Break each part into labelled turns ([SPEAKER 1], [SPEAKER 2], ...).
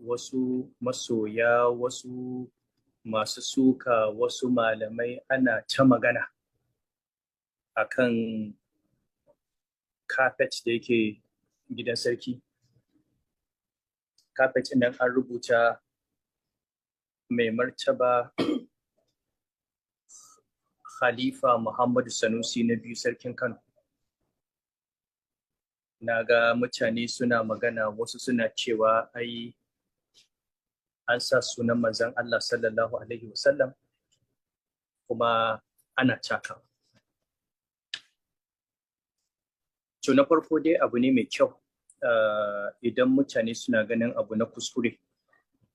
[SPEAKER 1] wasu masoya, wasu masu suka, wasu malamai ana ta magana akan carpet da yake gidan sarki. Carpet nan an rubuta mai martaba Khalifa Muhammadu Sanusi na biyu, sarkin Kano. Na ga mutane suna magana, wasu suna cewa ai an sa sunan manzon Allah sallallahu alaihi wasallam kuma ana cakawa. To, na farko dai abu ne mai kyau idan mutane suna ganin abu na kuskure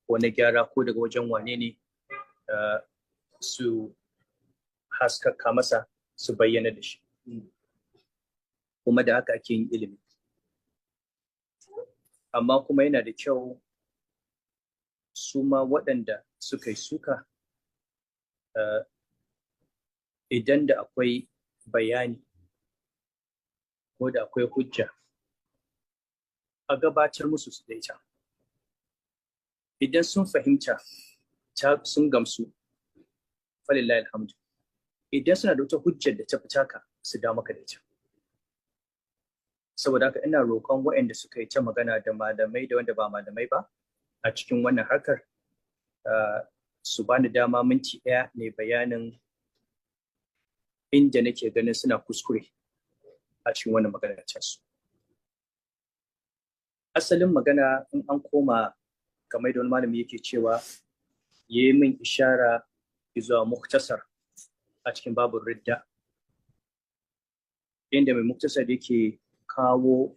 [SPEAKER 1] ko na gyara ko daga wajen wane ne, su haskaka masa, su bayyana da shi, kuma da haka ake yin ilimi. Amma kuma yana da kyau su ma waɗanda suka yi suka, idan da akwai bayani ko da akwai hujja, a gabatar musu su da ita. Idan sun fahimta, sun gamsu, falillahi alhamdu. Idan suna da wata hujjar da ta fita ka, su dawo maka da ita. Saboda haka ina roƙon waɗanda suka yi ta magana, da malamai da wanda ba malamai ba a cikin wannan harkar, su bani dama minti 1 ne bayanin inda nake ganin suna kuskure a cikin wannan magana ta su. Asalin magana, in an koma kamar da wani malami yake cewa, ya yi min ishara zuwa Muktasar a cikin babin ridda, inda mai Muktasar yake kawo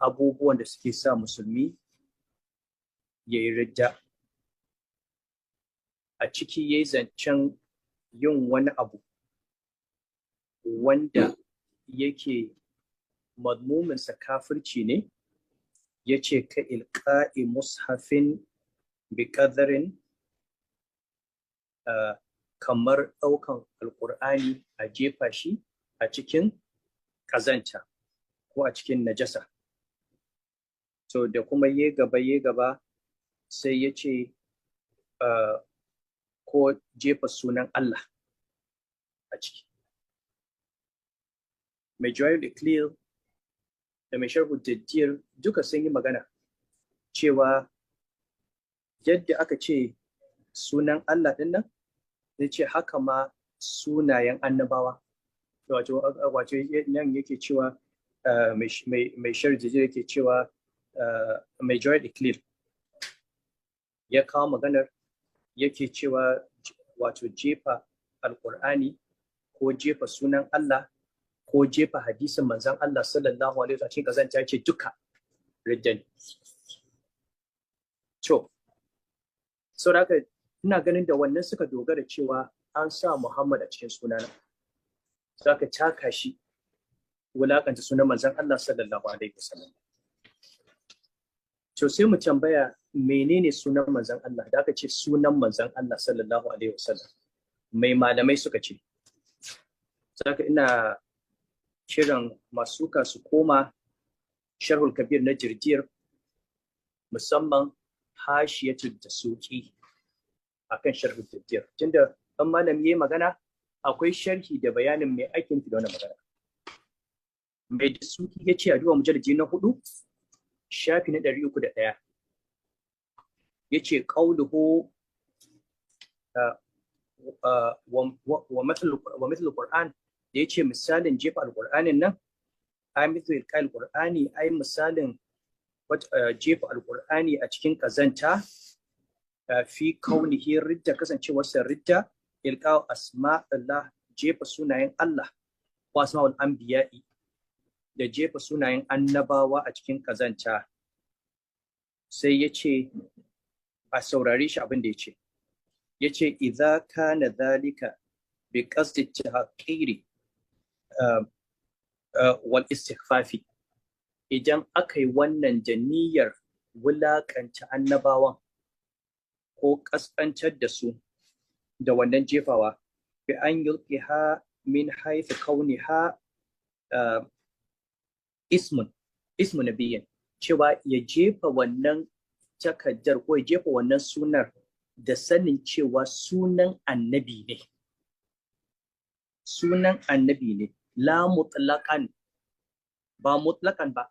[SPEAKER 1] abubuwan da suke sa musulmi ya yi ridda. A ciki ya yi zancen yin wani abu wanda yake madmuminsa kafirci ne, ya ce ka ilqa'i mushafin bi qadarin, kamar ɗaukan alƙur'ani a jefa shi a cikin ƙazanta ko a cikin najasa. To, da kuma ye gaba ye gaba, sai ya ce ko jefa sunan Allah a ciki. Mai Jawahirul Iklil da mai Sharhu Jajjir duka sun yi magana cewa yadda aka ce sunan Allah din nan, zai ce haka ma sunayen annabawa. Wato nan yake cewa, mai Sharhu Jajjir yake cewa, mai Jawahirul Iklil ya kawo maganar, yake cewa wato jefa alkur'ani ko jefa sunan Allah ko jefa hadisin manzon Allah sallallahu alaihi wasallam cikin kazanta, ce duka ridda ne. To, saboda haka ina ganin da wannan suka dogara cewa an sa Muhammad a cikin sunana. Saka taka shi wulakanta sunan manzon Allah sallallahu alaihi wasallam. To, sai mu tambaya, menene sunan manzon Allah? Da aka ce sunan manzon Allah sallallahu alaihi wasallam, mai malamai suka ce? Saka ina kiran masu su koma Sharhul Kabir na Jirjir, musamman Hashiyatul Dasuki akan Sharhul Jirjir, tunda dan malam yayi magana, akwai sharhi da bayanin mai aikin da wannan magana. Mai Dasuki ya ce a duba mujalladi na 4, shafi na 301, ya ce qauluhu wa mithl Qur'an, da ya ce misalin jefa alƙur'anin nan, ai mithlu ilqa'il Qur'ani, ai misalin jefa alƙur'ani a cikin ƙazanta, fi kaunihi ridda, kasancewarsa ridda, ilqa'u asma'illah, jefa sunayen Allah, wa asma'ul anbiya'i, da jefa sunayen annabawa a cikin ƙazanta. Sai ya ce a saurare shi abin da ya ce. Ya ce idza kana dhalika bi qasdi tahqiri wal istighfafi, idan aka yi wannan da niyyar wulakanta annabawan ko kaskantar da su da wannan jefawa, bi an yulqiha min haythu kauniha ismun ismu nabiyyin, cewa ya jefa wannan takaddar ko ya jefa wannan sunar da sanin cewa sunan annabi ne. Sunan annabi ne, la mutlaqan, ba mutlaqan ba,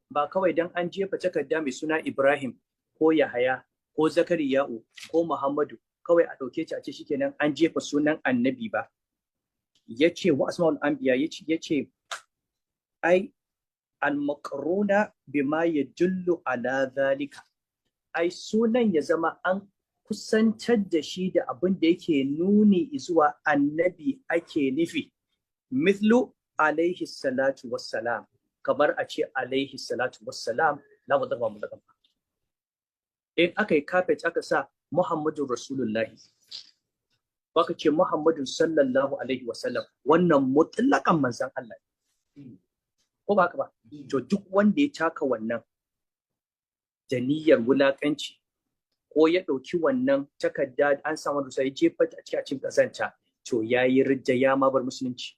[SPEAKER 1] ba kawai dan an jefa takarda mai suna Ibrahim ko Yahaya ko Zakariya'u ko Muhammadu kawai a ɗauke ta a ce shikenan an jefa sunan annabi ba. Yace wa asma'ul anbiya, yace ai al-maqruna bima yadullu ala zalika, ai sunan ya zama an kusantar da shi da abin da yake nuni zuwa annabi ake nufi, mithlu alaihi salatu wassalam, kamar a ce alaihi salatu wassalam, la mudaba mudaba. In aka yi carpet aka sa Muhammadu Rasulullahi, baka ce Muhammadu sallallahu alaihi wasallam, wannan mutlakan manzon Allah, ko ba haka ba? To duk wanda ya taka wannan da niyyar wulakanci ko ya ɗauki wannan takarda an samu da sai jefa ta a cikin kazanta, to yayi ridda, ya ma bar musulunci.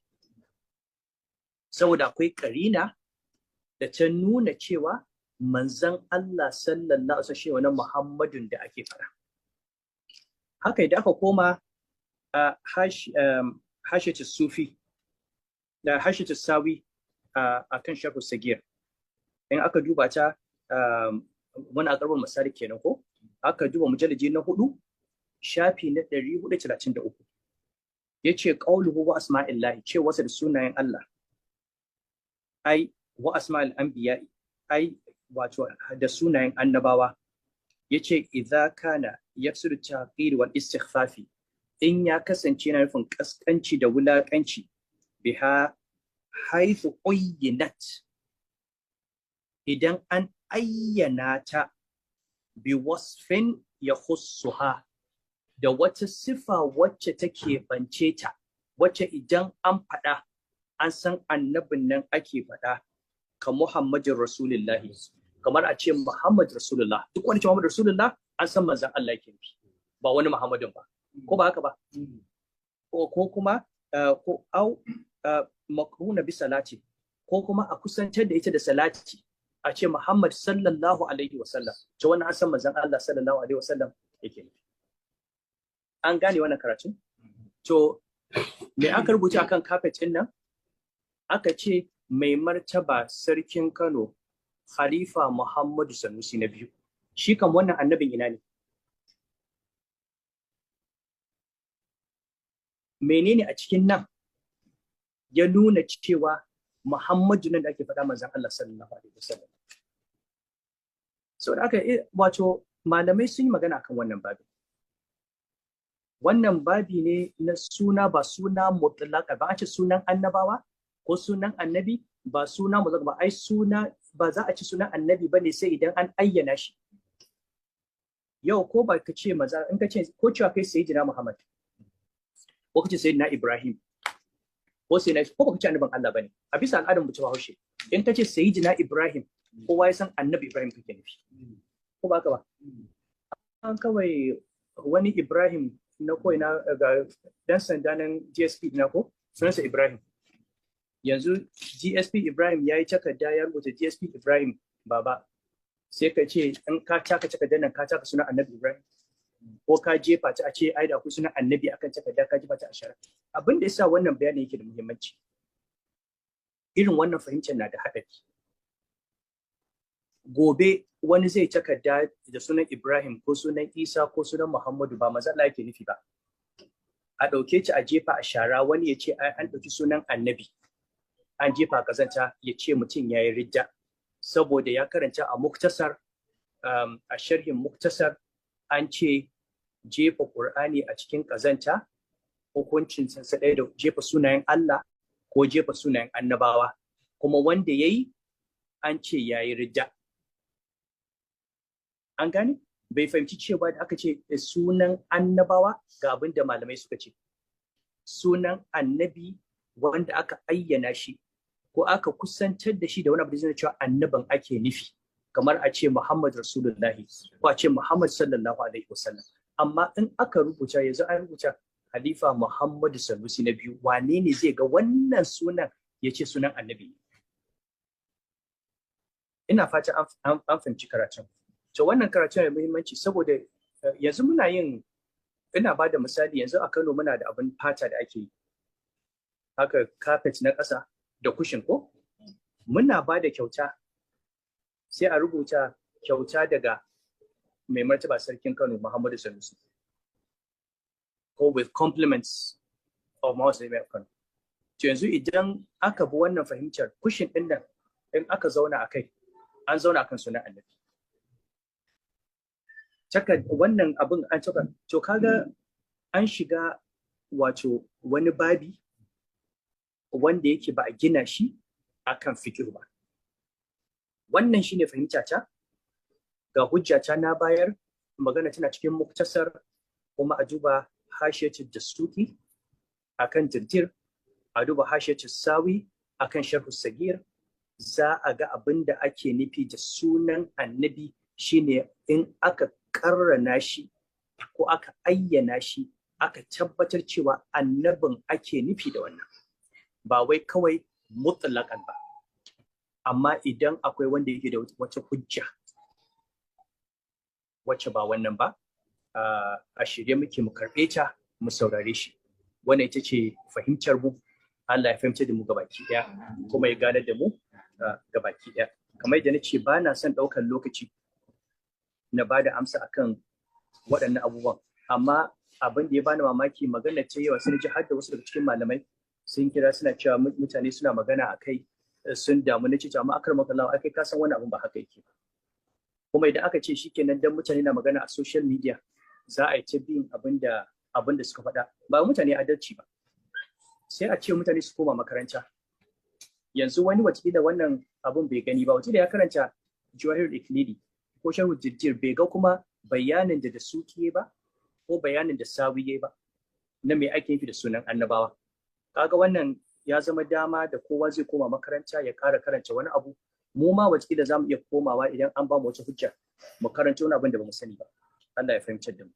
[SPEAKER 1] Saboda akwai karina da ta nuna cewa manzon Allah sallallahu alaihi wasallam wannan Muhammadun da ake fara. Haka idan aka koma a hashatu sufi da hashatu sawi a kan shafu sagir, in aka duba ta wani akarbar misali kenan, ko aka duba mujalladi na 4 shafi na 433, yace qauluhu wa asma'illahi, ce wasa da sunayen Allah, ai wa asma'il anbiya, ai wato da sunayen annabawa, yace idza kana yafsidu taqir wal istighfafi, in ya kasance yana nufin kaskanci da wulakanci, biha haythu uyyinat, idan an ayyana ta, bi wasfin yakhussuha, da wata sifa wacce take bance ta, wacce idan an faɗa an san annabin nan ake faɗa, ka Muhammadin Rasulullahi, kamar a ce Muhammad Rasulullah, duk wani ce Muhammad Rasulullah an san manzon Allah yake nufi, ba wani Muhammadin ba, ko ba haka ba? Ko kuma ko au makruna bi salati, ko kuma a kusantar da ita da salati, a ce Muhammad sallallahu alaihi wasallam, to wannan an san manzon Allah sallallahu alaihi wasallam yake nufi. An gane wannan karatun? To me aka rubuta akan carpet din nan? Aka ce mai martaba sarkin Kano Khalifa Muhammadu Sanusi na biyu. Shi kan wannan annabin ina ne? Menene a cikin nan ya nuna cewa Muhammadu nan da ake faɗa manzon Allah sallallahu alaihi wasallam? Saboda aka wato malamai sun yi magana akan wannan babi. Wannan babi ne na suna, ba suna mutlaka ba, a ce sunan annabawa ko sunan annabi ba suna mutlaka ba, ai suna ba za a ci sunan annabi ba ne sai idan an ayyana shi. Yau ko ba ka ce maza, in ka ce ko cewa kai sayyidina Muhammad ko ka ce sayyidina Ibrahim ko sayyidina, ko ba ka ce annabin Allah bane, a bisa al'adar mu ta Bahaushe, in ka ce sayyidina Ibrahim kowa ya san annabi Ibrahim kake nufi, ko ba ka ba? An kawai wani Ibrahim na kawai na ga dan sanda nan GSP na ko sunansa Ibrahim. Yanzu GSP Ibrahim ya yi takarda ya rubuta GSP Ibrahim baba, sai ka ce in ka taka takardar nan ka taka sunan annabi Ibrahim, ko ka jefa ta a ce ai da akwai sunan annabi akan takarda ka jefa ta a shara. Abin da yasa wannan bayanin yake da muhimmanci, irin wannan fahimtar na da haɗari. Gobe wani zai takarda da sunan Ibrahim ko sunan Isa ko sunan Muhammadu, ba maza Allah yake nufi ba, a ɗauke ta a jefa a shara, wani ya ce ai an ɗauki sunan annabi an jefa kazanta, ya ce mutum ya yi ridda saboda ya karanta a muktasar, a sharhin muktasar an ce jefa Qur'ani a cikin kazanta hukuncin sa ɗaya da jefa sunayen Allah ko jefa sunayen annabawa, kuma wanda ya yi an ce ya yi ridda. An gane? Bai fahimci cewa da aka ce sunan annabawa ga abin da malamai suka ce. Sunan annabi wanda aka ayyana shi ko aka kusantar da shi da wani abu da zai cewa annaban ake nufi, kamar a ce Muhammad Rasulullahi ko a ce Muhammad sallallahu alaihi wasallam. Amma in aka rubuta, yanzu an rubuta Khalifa Muhammadu Sanusi na biyu, wane ne zai ga wannan sunan ya ce sunan annabi? Ina fata an fahimci karatun. To wannan karatu yana da muhimmanci saboda yanzu muna yin, ina ba da misali yanzu a Kano muna da abin fata da ake yi haka, carpet na ƙasa da kushin ko muna ba da kyauta, sai a rubuta kyauta daga mai martaba sarkin Kano Muhammadu Sanusi ko with compliments of Muhammadu Sanusi of Kano. To yanzu idan aka bi wannan fahimtar, kushin ɗin nan in aka zauna a kai, an zauna akan sunan annabi. Taka wannan abin an caka, to kaga an shiga wato wani babi wanda yake ba a gina shi akan fiqh ba. Wannan shine fahimta ta, ga hujja ta na bayar, magana tana cikin muktasar, kuma a duba hashiyatu Dasuki akan Dirdir, a duba hashiyatu Sawi akan Sharhu Sagir, za a ga abin da ake nufi da sunan annabi shine in aka karrana shi ko aka ayyana shi, aka tabbatar cewa annabin ake nufi da wannan, ba wai kawai mutlaqan ba. Amma idan akwai wanda yake da wata hujja wacce ba wannan ba, a shirye muke mu karɓe ta, mu saurare shi. Wannan ita ce fahimtar mu. Allah ya fahimtar da mu gabaki ɗaya kuma ya gane da mu gabaki ɗaya. Kamar yadda na ce, ba na son ɗaukar lokaci na ba da amsa akan waɗannan abubuwan, amma abin da ya bani mamaki, magana ce yawa sun ji har da wasu daga cikin malamai sun kira suna cewa mutane suna magana a kai, sun damu. Na ce, amma akar maka ai kai ka san wani abin ba haka yake ba. Kuma idan aka ce shikenan dan mutane na magana a social media za a yi ta bin abin da suka faɗa, ba mutane adalci ba. Sai a ce mutane su koma makaranta. Yanzu wani watakila wannan abun bai gani ba, watakila ya karanta Jawahirul Iklili ko Sharhu Dirdir, bai ga kuma bayanin da Dasuki ba ko bayanin da Sawiye ba na me ake nufi da sunan annabawa. Kaga wannan ya zama dama da kowa zai koma makaranta ya ƙara karanta wani abu. Mu ma watakila za mu iya komawa idan an ba mu wata hujja mu karanta wani abin da ba mu sani ba. Allah ya fahimtar da mu.